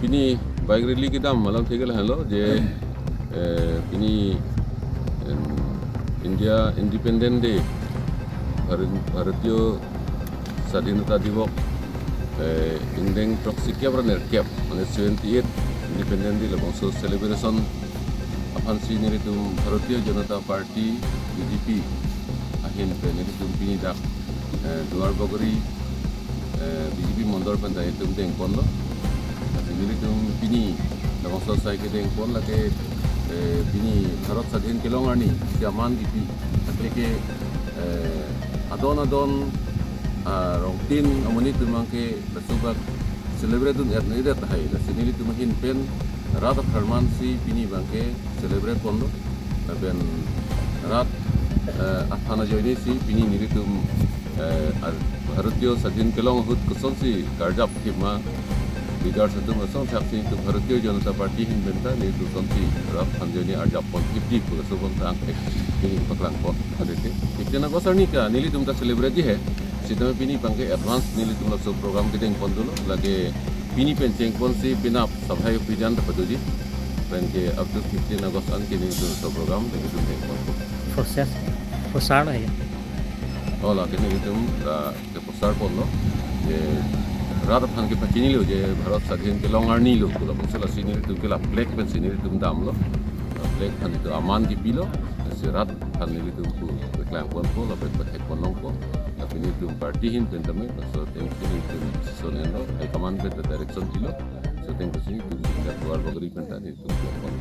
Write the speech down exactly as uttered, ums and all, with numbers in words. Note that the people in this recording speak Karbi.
Pini bike rally kedam alamthe ke lahenlo je, eh, pini, em, India Independent Day, Bharat, Bharatiya Sadhinata Divok, eh, ingdeng throksi kep ra nerkep, mane seventy eight Independent Day labangso celebration aphansi nelitum Bharatiya Janata Party, B J P ahin pen nelitum pini dak, eh, Duarbagori, eh, B J P mondol pen ta nelitum dengponlo. Lasi nelitum pini labangso asai kedengpon lake, eh, pini Bharat Sadhin kelong arni si aman kipi, lake ke, eh, adon adon, ah, rongtin amonit atum abangke laso abang celebrate dun er ni det hai. Lasi nelitum ahin pen rat apharman si pini abangke celebrate ponlo. Lapen rat, eh, aphan ajoine si pini nelitum, eh, ar-, Bharatiya Sadhin kelong ahut kosonsi karjap hima, leaders atum asong thak si nelitum Bharatiya Janata Party ahin pen ta nelitum kosonsi rat aphan ajoine arjap pon hip di pu laso abang ta angthek pini paklangpon. Adeke fifteen August arni ke nelitum ta celebrate di he. Sitame pini abangke advance nelitum laso program kedengpon dolo. Lake pini pen chengponsi penap Safai Abhijan ta padoji. Penke up to fifteen August an ke nelitum laso program nelitum dengponpo. Process, process lo ya. Oh, lake nelitum, ah, ke process ponlo. Je rat aphan kepachinilo je Bharat Sadhin kelong arni lo pu labangso, lasi nelitum ke la flag pensi nelitum damlo. La flag aphan itum aman kipilo. Lasi rat aphan nelitum pu paklangponpo, lapen pathekpon longpo. Lapen nelitum party ahin pen tame, laso ateng si nelitum decision enlo, high command pen ta direction pilo. Laso ateng si nelitum Duarbagori pen ta nelitum dengpon.